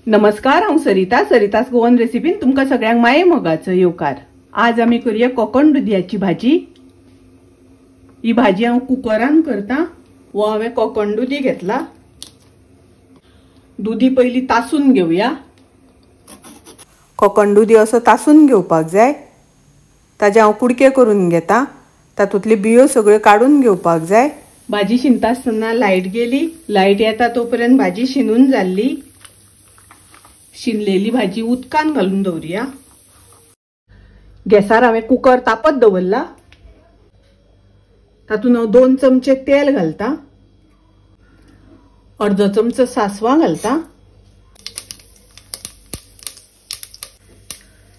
नमस्कार, हांव सरिता, सरितास गोवन रेसिपीन तुमकां सगळ्यांक माये मोगाचो येवकार। आज आमी करूया कोकण दुदयाची भाजी। ही भाजी हांव कुकरान करता। वो हांवें कोकण दुदी घेतला। दुदी पयली तासून घेवया। कोकण दुदी असो तासून घेवपाक जाय। ताजे हांव कुडके करून घेता। तातूंतली बियो सगळ्यो काडून घेवपाक जाय। भाजी शिनता आसतना लायट गेली। लायट येता तोपर्यंत भाजी शिनून जाल्ली। शिनलेली भाजी उदकान घालून दवरुया। गॅसार हांवें कुकर तापत दवरला। तातूंत हांव 2 चमचे तेल घालता, अर्दो चमचो सासवां घालता,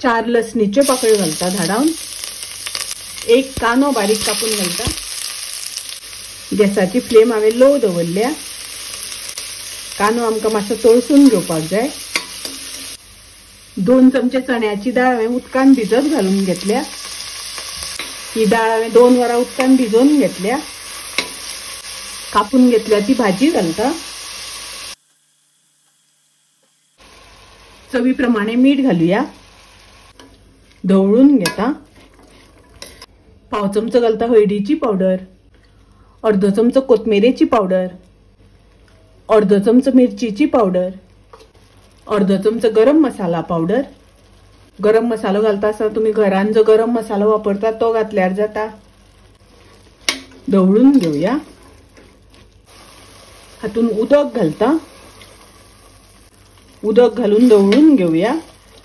4 लसणीच्यो पाकळ्यो घालता धाडावन, 1 कांदो बारीक कापून घालता। गॅसाची फ्लेम हांवें लो दवरल्या। कांदो आमकां मातसो तळसून घेवपाक जाय। 2 चमचे चण्याची दाळ हांवें उदकान भिजत घालून घेतल्या। ही दाळ हांवें 2 वरां उदकान भिजोवन घेतल्या। कापून घेतल्या ती भाजी घालता। चवी प्रमाणे मीठ घालूया। धवळून घेता। 1/4 चमचो घालता हळदीची पावडर, अर्दो चमचो कोथमिरेची पावडर, अर्दो चमचो मिरचीची पावडर, अर्दो चमचो गरम मसाला पावडर। गरम मसालो घालता आसतना तुमी घरान जो गरम मसालो वापरता तो घातल्यार जाता। धवळून घेवया। हातून उदक घालता। उदक घालून धवळून घेवया।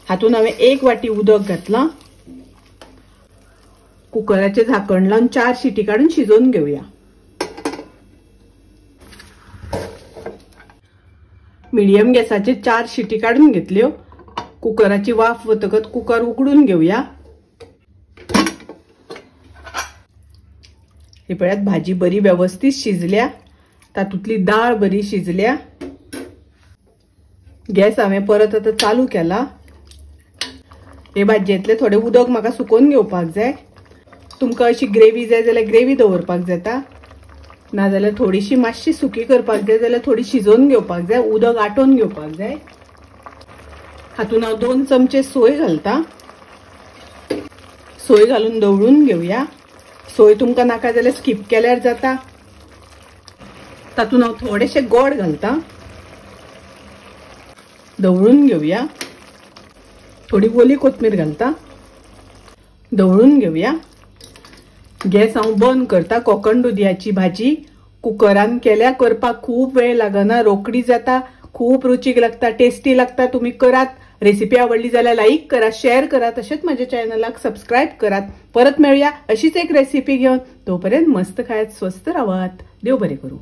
हातून हांवें 1 वाटी उदक घातलां। कुकराचें झाकण लावन 4 शिटी काडून शिजोवन घेवया। मिडियम गॅसाचेर 4 शिटी काडून घेतल्यो। कुकराची वाफ वतकच कुकर उकडून घेवया। हे पळयात भाजी बरी वेवस्थीत शिजल्या। तातूंतली दाळ बरी शिजल्या। गॅस हांवें परत आतां चालू केला। हे भाजयेंतलें थोडें उदक म्हाका सुकोवन घेवपाक जाय। तुमकां अशी ग्रेवी जाय जाल्यार ग्रेवी दवरपाक जाता, नाजाल्यार थोडीशी मातशी सुकी करपाक जाय जाल्यार थोडी शिजोवन घेवपाक जाय। उदक आटोवन घेवपाक जाय। हातूंत हांव 2 चमचे सोय घालता। सोय घालून धवळून घेवया। सोय तुमकां नाका जाल्यार स्कीप केल्यार जाता। तातूंत हांव थोडेशें गोड घालता। धवळून घेवया। थोडी ओली कोथमीर घालता। धवळून घेवया। गॅस हांव बंद करता। कोकण दुदयाची भाजी कुकरान केल्या, करपाक खूब वेळ लागना, रोखडी जाता, खूब रुचीक लागता, टेस्टी लागता। तुमी करात। रेसिपी आवडली जाल्यार लाईक करा, शेअर करा, तशेंच माझ्या चॅनलाक सबस्क्राईब करात। परत मेळुया अशीच एक रेसिपी घेवन। तोपर्यंत मस्त खायात, स्वस्थ रावात। देव बरें करूं।